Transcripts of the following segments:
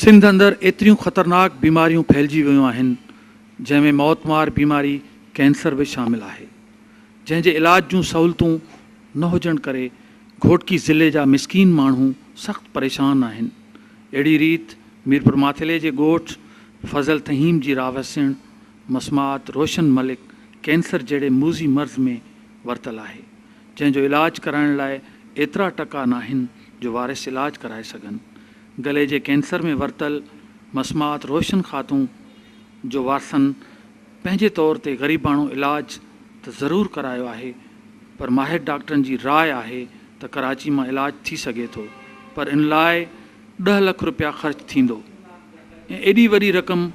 سنڌ اندر ايتريون خطرناڪ بيماريون ڦهلجي ويون آهن جنهن ۾ موتمار بيماري ڪينسر به شامل آهي جنهن جي علاج جون سهولتون نه هجڻ ڪري گهوٽڪي ضلعي جا مسڪين ماڻهو سخت پريشان آهن اهڙي ريت ميرپور ماٿيلي جي ڳوٺ فضل ٿهيم جي راوسيڻ مسمات روشن ملڪ ڪينسر جهڙي موذي مرض ۾ ورتل آهي جنهن جو علاج ڪرائڻ لاء ايترا ٽڪا ناهن جو وارث علاج ڪرائي سگهن. گلي جي ڪينسر ۾ ورتل مسمات روشن خاتون جو وارثن پنهنجي طور تي غريباڻو علاج ته ضرور ڪرايو آهي پر ماهر ڊاڪٽرن جي راء آهي ته ڪراچي مان علاج ٿي سگهي ٿو پر ان لاء ڏهه لک رپيا خرچ ٿيندو ۽ ايڏي وڏي رقم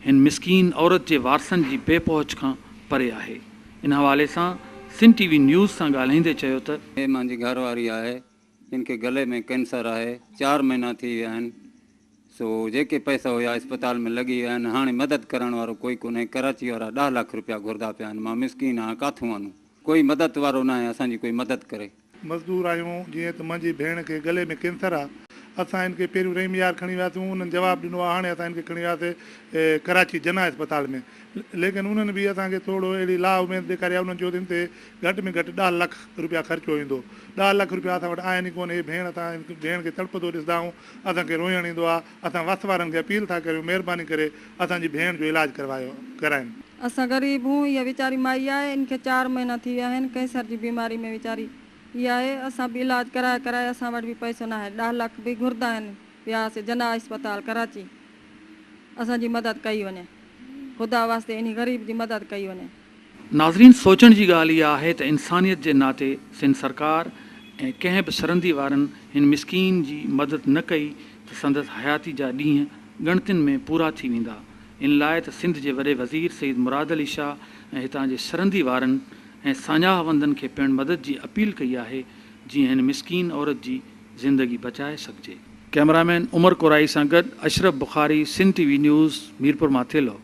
هن مسڪين عورت جي وارثن جي بي پهچ کان پري آهي. ان حوالي سان سنڌ ٽي وي نيوز سان ڳالهائيندي چيو ته. هي مانجي گهر واري آهي جن کي گلي ۾ ڪينسر آهي چار مهينا ٿي ويا آهن سو جيڪي پئسا هيا اسپتال ۾ لڳي ويا آهن هاڻي مدد ڪرڻ وارو ڪوئي ڪونهي ڪراچي وارا ڏاه لک روپيا گهردا پيا آهن مان مسڪين آهيان ڪاٿون آنون ڪوئي مدد وارو ناهي اسان جي ڪوئي مدد ڪري. مزدور آهيون جيئن ته منهنجي ڀيڻ کي گلي ۾ ڪينسر آ اسان هن کي پهريون رحيم يار کڻي وياسون انهن جواب ڏنو آ هاڻي اسان هن کي کڻي وياسي ڪراچي جناح اسپتال ۾ ليڪن انهن به اسان کي ٿورو اهڙي لا اميد ڏيکاري آ انهن چيو ته هن تي گهٽ ۾ گهٽ ڏھ لک روپيا خرچو ايندو ڏھ لک روپيا اسان وٽ آهن ئي ڪونه هي ڀيڻ اسان هن ڀيڻ کي تڙپندو ڏسندا آهيون اسان کي روئڻ ايندو آ اسان وس وارن کي اپيل ٿا ڪريون مهرباني ڪري اسان جي ڀيڻ جو علاج ڪروايو ڪرائين. اسان غريب هون اها ويچاري مائي آهي ان کي چار مهينا ٿي ويا آهن ڪينسر جي بيماري ۾ ويچاري اها آهي اسان به علاج ڪرائي ڪرائي اسان وٽ به پئسو ناهي ڏھ لک به گهردا آهن ويا سي جناح اسپتال ڪراچي اسان جي مدد ڪئي وڃي خدا واسطي انهي غريب جي مدد ڪئي وڃي. ناظرين سوچڻ جي ڳالهه اها آهي ته انسانيت جي ناتي سنڌ سرڪار ۽ ڪنهن به سرندي وارن هن مسڪين جي مدد نه ڪئي ته سندس حياتي جا ڏينهن ڳڻتين ۾ پورا ٿي ويندا ان لاء ته سنڌ جي وڏي وزير سيد مراد علي شاهه ۽ هتان جي سرندي وارن ۽ ساڃاهه وندن کي پڻ مدد جي اپيل ڪئي آهي جيئن هن مسڪين عورت جي زندگي بچائي سگهجي. ڪئميرامين عمر ڪورائي سان گڏ Ashraf Bukhari, Sindh T V news, Mirpur Mathelo.